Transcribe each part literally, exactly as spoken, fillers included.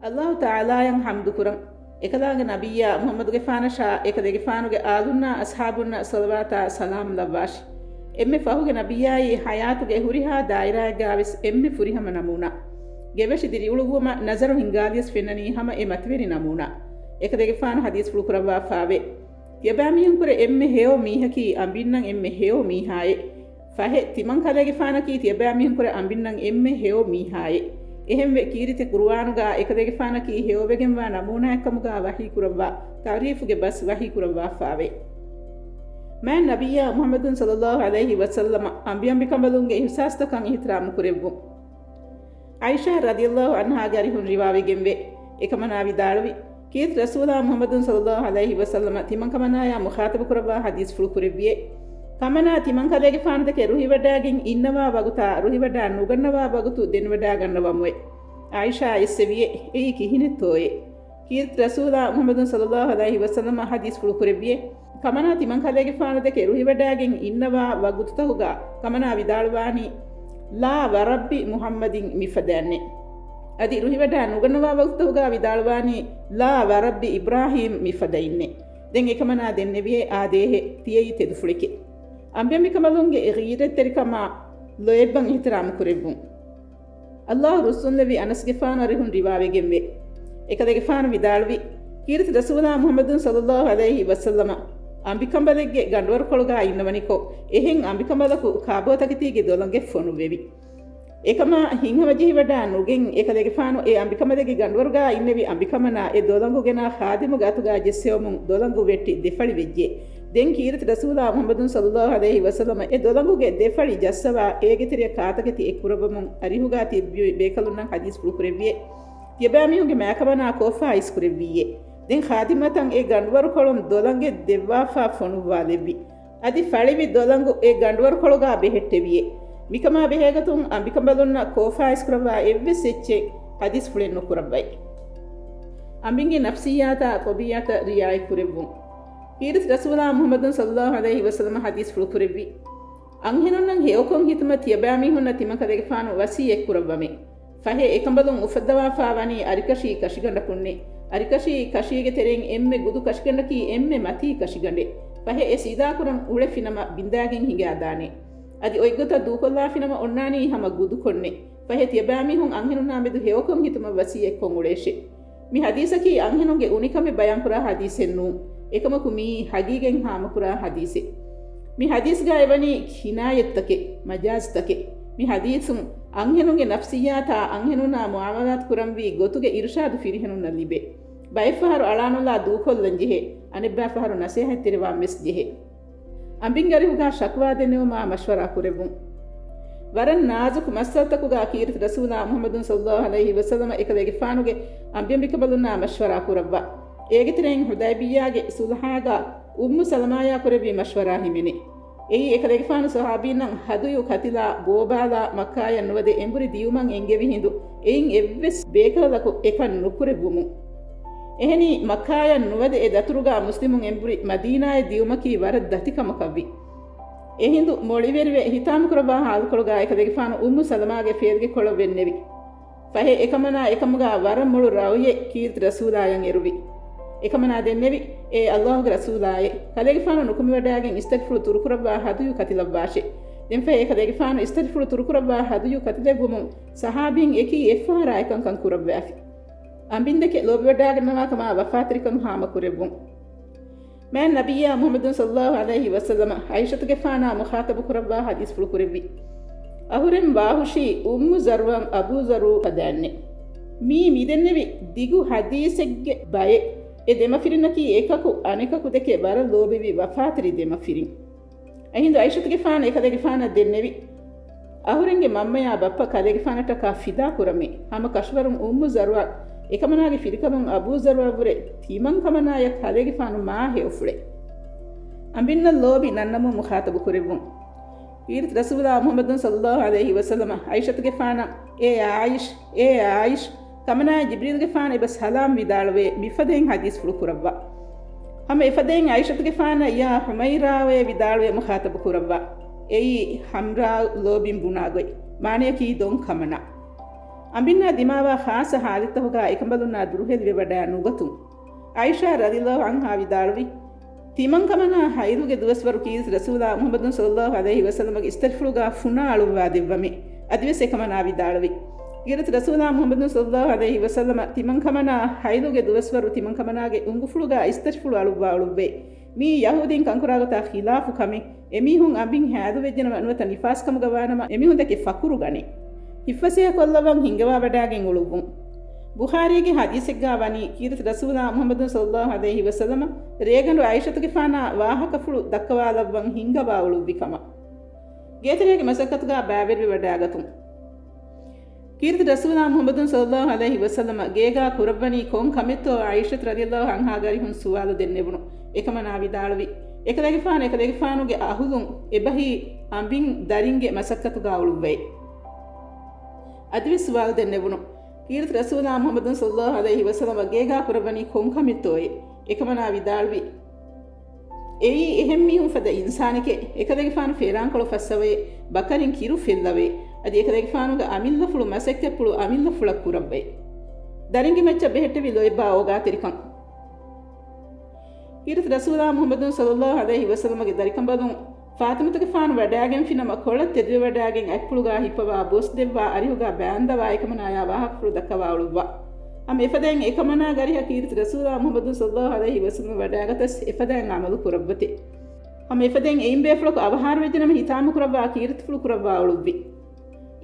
އައްލާހު ތަޢާލާއަށް ޙަމްދުކުރަން. އެކަލާނގެ ނަބިއްޔާ މުޙައްމަދުގެފާނަށާ އެކަލޭގެފާނުގެ އާލުންނާ އަޞްޙާބުންނަށް ޞަލަވާތާ ސަލާމް ލައްވާށި. އެންމެ ފަހުގެ ނަބިއްޔާއީ ޙަޔާތުގެ ހުރިހާ ދާއިރާއެއްގާވެސް އެންމެ ފުރިހަމަ ނަމޫނާ. ގެވެށި ދިރިއުޅުއްވުމަށް ނަޒަރު ހިންގާލިޔަސް ފެންނަނީ ހަމަ އެ މަތިވެރި ނަމޫނާ. އެކަލޭގެފާނު ޙަދީޘްފުޅު ކުރައްވާފާވޭ. ތިޔަބައިމީހުންކުރެ އެންމެ ހެޔޮ މީހަކީ އަނބިންނަށް އެންމެ ހެޔޮ މީހާއޭ. ފަހެ، ތިމަން ކަލޭގެފާނަކީ ތިޔަބައިމީހުންކުރެ އަނބިންނަށް އެންމެ ހެޔޮ މީހާއޭ. އެހެންވެ، ކީރިތި ޤުރުއާނުގާ އެކަލޭގެފާނަކީ ހެޔޮވެގެންވާ ނަމޫނާއެއްކަމުގާ ވަޙީކުރައްވާ ތަޢުރީފުގެ ބަސް ވަޙީކުރައްވާފާވޭ. މާތް ނަބިއްޔާ މުޙައްމަދު ޞައްލައްލާހު ޢަލައިހި ވަސައްލަމަ އަނބިއަނބިކަނބަލުންގެ އިޙްސާސްތަކަށް އިޙްތިރާމު ކުރެއްވުން. ޢާއިޝާ ރަޟިޔައްލާހު ޢަންހާގެ އަރިހުން ރިވާވެގެންވޭ. އެކަމަނާ ވިދާޅުވި، ކީރިތި ރަސޫލާ މުޙައްމަދު ޞައްލައްލާހު ޢަލައިހި ވަސައްލަމަ ތިމަންކަމަނާޔާ މުޚާޠަބު ކުރައްވާ ޙަދީޘްފުޅު ކުރެއްވިއޭ. ކަމަނާ ތިމަންކަލޭގެފާނުދެކެ ރުހިވަޑާގެން އިންނަވާ ވަގުތާ ރުހިވަޑާ ނުގަންނަވާ ވަގުތު ދެނެވަޑާގަންނަވަމުވެ. ޢާއިޝާ އެއްސެވިއޭ، އެއީ ކިހިނެއްތޯއޭ؟ ކީރިތި ރަސޫލާ މުޙައްމަދު ޞައްލައްލާހު ޢަލައިހި ވަސައްލަމަ ޙަދީޘްފުޅު ކުރެއްވިއޭ. ކަމަނާ ތިމަންކަލޭގެފާނުދެކެ ރުހިވަޑާގެން އިންނަވާ ވަގުތުތަކުގާ ކަމަނާ ވިދާޅުވާނީ، ލާ ވަރައްބި މުޙައްމަދިން މިފަދައިންނޭ. އަދި ރުހިވަޑާ ނުގަންނަވާ ވަގުތުތަކުގާ ވިދާޅުވާނީ، ލާ ވަރައްބި އިބްރާހީމް މިފަދައިންނޭ. ދެން އެކަމަނާ ދެންނެވިއޭ އާދޭހޭ ތިޔައީ ތެދުފުޅެކޭ. އަނބިއަނބިކަނބަލުންގެ ޣީރަތްތެރިކަމާ ލޯތްބަށް އިޙްތިރާމު ކުރެއްވުން. އައްލާހު ރުއްސުންލެއްވި އަނަސްގެފާނު އަރިހުން ރިވާވެގެންވޭ. އެކަލޭގެފާނު ވިދާޅުވި، ކީރިތި ރަސޫލާ މުޙައްމަދު ޞައްލައްލާހު ޢަލައިހި ވަސައްލަމަ އަނބިކަނބަލެއްގެ ގަނޑުވަރުކޮޅުގާ އިންނަވަނިކޮށް، އެހެން އަނބިކަނބަލަކު ކާބޯތަކެތީގެ ދޮލަނގެއް ފޮނުއްވެވި. އެކަމާ ހިތްހަމަޖެހިވަޑާ ނުގެން އެކަލޭގެފާނު އެ އަނބިކަނބަލެއްގެ ގަނޑުވަރުގާ އިންނެވި އަނބިކަމަނާ އެ ދޮލަނގު ގެނާ ޚާދިމުގެ އަތުގާ ޖެއްސެވުމުން ދޮލަނގު ވެއްޓި ދެފަޅި ވެއްޖެ. ދެން ކީރިތި ރަސޫލާ މުޙައްމަދު ޞައްލައްލާހު ޢަލައިހި ވަސައްލަމަ އެ ދޮލަނގުގެ ދެފަޅި ޖައްސަވާ، އޭގެ ތެރެއަށް ކާތަކެތި އެއްކުރައްވަމުން އަރިހުގާ ތިއްބި ބޭކަލުންނަށް ޙަދީޘްފުޅު ކުރެއްވިއޭ. ތިޔަބައިމީހުންގެ މާކަމަނާ ކޯފާ އިސްކުރެއްވިއޭ. ދެން ޚާދިމަތަށް އެ ގަނޑުވަރުކޮޅުން ދޮލަނގެއް ދެއްވާފާ ފޮނުއްވާލެއްވި. އަދި ފަޅިވި ދޮލަނގު އެ ގަނޑުވަރުކޮޅުގާ ބެހެއްޓެވިއޭ. މިކަމާ ބެހޭގޮތުން އަނބިކަނބަލުންނަށް ކޯފާ އިސްކުރައްވާ އެއްވެސް އެއްޗެއް ޙަދީޘްފުޅެއް ނުކުރައްވައި. އަނބިންގެ ނަފްސިއްޔާތާ ޠަބީޢަތަށް ރިޢާޔަތްކުރެއްވުން. ކީރިތި ރަސޫލާ މުޙައްމަދު ޞައްލައްލާހު ޢަލައިހި ވަސައްލަމަ ޙަދީޘްފުޅު ކުރެއްވި، އަންހެނުންނަށް ހެޔޮކޮށް ހިތުމަށް ތިޔަބައިމީހުންނަށް ތިމަންކަލޭގެފާނު ވަޞިއްޔަތްކުރައްވަމޭ. ފަހެ އެކަނބަލުން އުފައްދަވާފާވަނީ އަރިކަށީ ކަށިގަނޑަކުންނޭ. އަރިކަށީ ކަށީގެ ތެރެއިން އެންމެ ގުދު ކަށިގަނޑަކީ އެންމެ މަތީ ކަށިގަނޑޭ. ފަހެ އެ ސީދާކުރަން އުޅެފިނަމަ ބިންދާގެން ހިނގާދާނޭ. އަދި އޮތްގޮތަށް ދޫކޮށްލާފިނަމަ އޮންނާނީ ހަމަ ގުދުކޮށްނޭ. ފަހެ ތިޔަބައިމީހުން އަންހެނުންނާމެދު ހެޔޮކޮށް ހިތުމަށް ވަޞިއްޔަތްކޮށް އުޅޭށޭ. މި ޙަދީޘަކީ އަންހެނުންގެ އުނިކަމެއް ބަޔާންކުރާ ޙަދީޘެއް ނޫން. އެކަމަކު މިއީ ޙަޤީޤަތް ހާމަކުރާ ޙަދީޘެއް. މި ޙަދީޘްގާ އެވަނީ ކިނާޔަތްތަކެއް، މަޖާޒްތަކެއް. މި ޙަދީޘުން އަންހެނުންގެ ނަފްސިއްޔާތާ އަންހެނުންނާ މުޢާމަލާތު ކުރަންވީ ގޮތުގެ އިރުޝާދު ފިރިހެނުންނަށް ލިބޭ. ބައެއްފަހަރު އަޅާނުލާ ދޫކޮށްލަން ޖެހޭ، އަނެއްބައިފަހަރު ނަސޭހަތްތެރިވާން ވެސް ޖެހޭ. އަނބިންގެ އަރިހުގާ ޝަކުވާ ދެންނެވުމާ މަޝްވަރާ ކުރެއްވުން. ވަރަށް ނާޒުކު މައްސަލަތަކުގާ ކީރިތި ރަސޫލާ މުޙައްމަދު ޞައްލައްލާހު ޢަލައިހި ވަސައްލަމަ އެކަލޭގެފާނުގެ އަނބިއަނބިކަނބަލުންނާ މަޝްވަރާ ކުރައްވާ. އޭގެތެރެއިން ޙުދައިބިއްޔާގެ ޞުލްޙާގާ އުއްމު ސަލަމާޔާ ކުރެއްވި މަޝްވަރާ ހިމެނޭ. އެއީ އެކަލޭގެފާނު ޞަޙާބީންނަށް ހަދުޔު ކަތިލާ ބޯބާލާ މައްކާޔަށް ނުވަދެ އެނބުރި ދިޔުމަށް އެންގެވި ހިނދު، އެއިން އެއްވެސް ބޭކަލަކު އެކަން ނުކުރެއްވުމުން. އެހެނީ، މައްކާޔަށް ނުވަދެ އެ ދަތުރުގާ މުސްލިމުން އެނބުރި މަދީނާޔަށް ދިޔުމަކީ ވަރަށް ދަތި ކަމަކަށްވި. އެހިނދު މޮޅިވެރިވެ ހިތާމަކުރައްވާ ހާލުކޮޅުގާ އެކަލޭގެފާނު އުއްމު ސަލަމާގެ ފޭލްގެ ކޮޅަށް ވެންނެވި. ފަހެ އެކަމަނާ އެކަމުގާ ވަރަށް މޮޅު ރައުޔެއް ކީރިތި ރަސޫލާޔަށް އެރުވި. އެކަމަނާ ދެންނެވި، އޭ އައްލާހުގެ ރަސޫލާއޭ، ކަލޭގެފާނު ނުކުމެވަޑާގެން އިސްތަށިފުޅު ތުރުކުރައްވާ ހަދުޔު ކަތިލައްވާށޭ. ދެންފަހެ އެކަލޭގެފާނު އިސްތަށިފުޅު ތުރުކުރައްވާ ހަދުޔު ކަތިލެއްވުމުން ޞަޙާބީން އެކީ އެއްފަހަރާ އެކަންކަން ކުރައްވާފި. އަނބިންދެކެ ލޯބިވަޑާގަންނަވާކަމާ ވަފާތެރިކަން ހާމަކުރެއްވުން. މާތް ނަބިއްޔާ މުޙައްމަދު ޞައްލައްލާހު ޢަލައިހި ވަސައްލަމަ ޢާއިޝަތުގެފާނާ މުޚާޠަބު ކުރައްވާ ޙަދީޘްފުޅު ކުރެއްވި. އަހުރެން ވާހުށީ އުއްމު ޒަރުޢަށް އަބޫ ޒަރުޢު ފަދައިންނޭ. މީ މިދެންނެވި ދިގު ޙަދީޘެއްގެ ބައެއް. އެ ދެމަފިރިންނަކީ އެކަކު އަނެކަކު ދެކެ ވަރަށް ލޯބިވި ވަފާތެރި ދެމަފިރިން. އެހިނދު ޢާއިޝަތުގެފާނު އެކަލޭގެފާނަށް ދެންނެވި، އަހުރެންގެ މަންމަޔާ ބައްޕަ ކަލޭގެފާނަށްޓަކާ ފިދާ ކުރަމޭ. ހަމަ ކަށަވަރުން އުއްމު ޒަރުޢަށް އެކަމަނާގެ ފިރިކަމުން އަބޫ ޒަރުޢަށްވުރެ ތިމަން ކަމަނާޔަށް ކަލޭގެފާނު މާ ހެޔޮފުޅެއް. އަނބިންނަށް ލޯބި ނަންނަމުން މުޚާޠަބު ކުރެއްވުން. ކީރިތި ރަސޫލާ މުޙައްމަދު ޞައްލައްލާހު ޢަލައިހި ވަސައްލަމަ ޢާއިޝަތުގެފާނަށް، އޭ ޢާއިޝް، އޭ ޢާއިޝް، ކަމަނާ ޖިބްރީލްގެފާނު އެބަ ސަލާމް ވިދާޅުވޭ މިފަދައިން ޙަދީޘްފުޅު ކުރައްވާ. ހަމަ އެފަދައިން ޢާއިޝަތުގެފާނަށް ޔާ ޙުމައިރާއޭ ވިދާޅުވޭ މުޚާޠަބު ކުރައްވާ. އެއީ ޙަމްރާ ލޯބިން ބުނާ ގޮތް. މާނަޔަކީ ދޮން ކަމަނާ. އަނބިންނާ ދިމާވާ ޚާއްޞަ ޙާލަތްތަކުގާ އެކަނބަލުންނާ ދުރުހެލިވެވަޑައި ނުގަތުން. ޢާއިޝާ ރަޟިޔަﷲ ޢަންހާ ވިދާޅުވި، ތިމަންކަމަނާ ޙައިޟުގެ ދުވަސްވަރު ކީރިތި ރަސޫލާ މުޙައްމަދު ޞައްލަﷲ ޢަލައިހި ވަސައްލަމަގެ އިސްތަށިފުޅުގާ ފުނާ އަޅުއްވާ ދެއްވަމޭ. އަދިވެސް އެކަމަނާ ވިދާޅުވި، ކީރިތި ރަސޫލާ މުޙައްމަދު ޞައްލަﷲ ޢަލައިހި ވަސައްލަމަ ތިމަންކަމަނާ ޙައިޟުގެ ދުވަސްވަރު ތިމަންކަމަނާގެ އުނގުފުޅުގާ އިސްތަށިފުޅު އަޅުއްވާ އުޅުއްވޭ. މީ ޔަހޫދީން ކަންކުރާ ގޮތާ ޚިލާފު ކަމެއް. އެމީހުން އަނބިން ހާދުވެއްޖެނަމަ ނުވަތަ ނިފާސްކަމުގަ ވާނަމަ އެމީހުންދެކެ ފަޚުރު ގަނޭ. ހިއްފަސޭހަ ކޮށްލައްވަން ހިންގަވާވަޑައިގެން އުޅުއްވުން. ބުޚާރީގެ ޙަދީޘެއްގާ ވަނީ، ކީރިތި ރަސޫލާ މުޙައްމަދު ޞައްލަﷲ ޢަލައިހި ވަސައްލަމަ ރޭގަނޑު ޢާއިޝަތުގެފާނާ ވާހަކަފުޅު ދައްކަވާލައްވަން ހިންގަވާ އުޅުއްވި ކަމަށް. ގޭތެރޭގެ މަސައްކަތުގާ ބައިވެރިވެވަޑައިގަތުން. ކީރިތި ރަސޫލާ މުޙައްމަދު ޞައްލަﷲ ޢަލައިހި ވަސައްލަމަ ގޭގާ ކުރައްވަނީ ކޮން ކަމެއްތޯ ޢާއިޝަތު ރަޟިޔަﷲ ޢަންހާގެ އަރިހުން ސުވާލު ދެންނެވުނު. އެކަމަނާ ވިދާޅުވި، އެކަލޭގެފާނު އެކަލޭގެފާނުގެ އަހުލުން އެބަހީ އަނބިން ދަރިންގެ މަސައްކަތުގާ އުޅުއްވައޭ. އަދިވެސް ސުވާލު ދެންނެވުނު. ކީރިތި ރަސޫލާ މުޙައްމަދު ޞައްލަﷲ ޢަލައިހި ވަސައްލަމަ ގޭގާ ކުރައްވަނީ ކޮން ކަމެއްތޯއޭ؟ އެކަމަނާ ވިދާޅުވި، އެއީ އެހެން މީހުން ފަދަ އިންސާނެކޭ، އެކަލޭގެފާނު ފޭރާންކޮޅު ފައްސަވައޭ، ބަކަރިން ކިރު ފެއްލަވައޭ، އަދި އެކަލޭގެފާނުގެ އަމިއްލަފުޅު މަސައްކަތްޕުޅު އަމިއްލަފުޅަށް ކުރައްވައޭ. ދަރިންގެ މައްޗަށް ބެހެއްޓެވި ލޯތްބާ އޯގާތެރިކަން. ކީރިތި ރަސޫލާ މުޙައްމަދު ޞައްލަﷲ ޢަލައިހި ވަސައްލަމަގެ ދަރިކަނބަލުން ފާޠިމަތުގެފާނު ވަޑައިގެންފިނަމަ ކޮޅަށް ތެދުވެވަޑައިގެން އަތްޕުޅުގާ ހިއްޕަވާ ބޮސް ދެއްވާ އަރިހުގާ ބާންދަވާ އެކަމަނާޔާ ވާހަކަފުޅު ދައްކަވާ އުޅުއްވާ. ހަމަ އެފަދައިން އެކަމަނާގެ އަރިހަށް ކީރިތި ރަސޫލާ މުޙައްމަދު ޞައްލަﷲ ޢަލައިހި ވަސައްލަމަ ވަޑައިގަތަސް އެފަދައިން ޢަމަލު ކުރައްވަތޭ. ހަމަ އެފަދައިން އެއިން ބޭފުޅަކު އަވަހާރަވެއްޖެނަމަ ހިތާމަ ކުރައްވާ ކީރިތިފުޅު ކުރައްވާ އުޅުއްވި.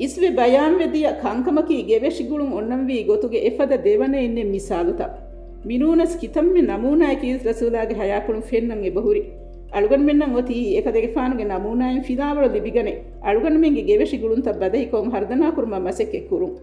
އިސްވެ ބަޔާންވެ ދިޔަ ކަންކަމަކީ ގެވެށިގުޅުން އޮންނަންވީ ގޮތުގެ އެފަދަ ދެވަނައެއްނެތް މިސާލުތައް. މިނޫނަސް ކިތަންމެ ނަމޫނާއެއް ކީރިތި ރަސޫލާގެ ޙަޔާތްޕުޅުން ފެންނަން އެބަހުރި. އަޅުގަނޑުމެންނަށް އޮތީ އެކަލޭގެފާނުގެ ނަމޫނާއިން ފިލާވަޅު ލިބިގަނެ، އަޅުގަނޑުމެންގެ ގެވެށިގުޅުންތައް ބަދަހިކޮށް ހަރުދަނާކުރުމަށް މަސައްކަތްކުރުން.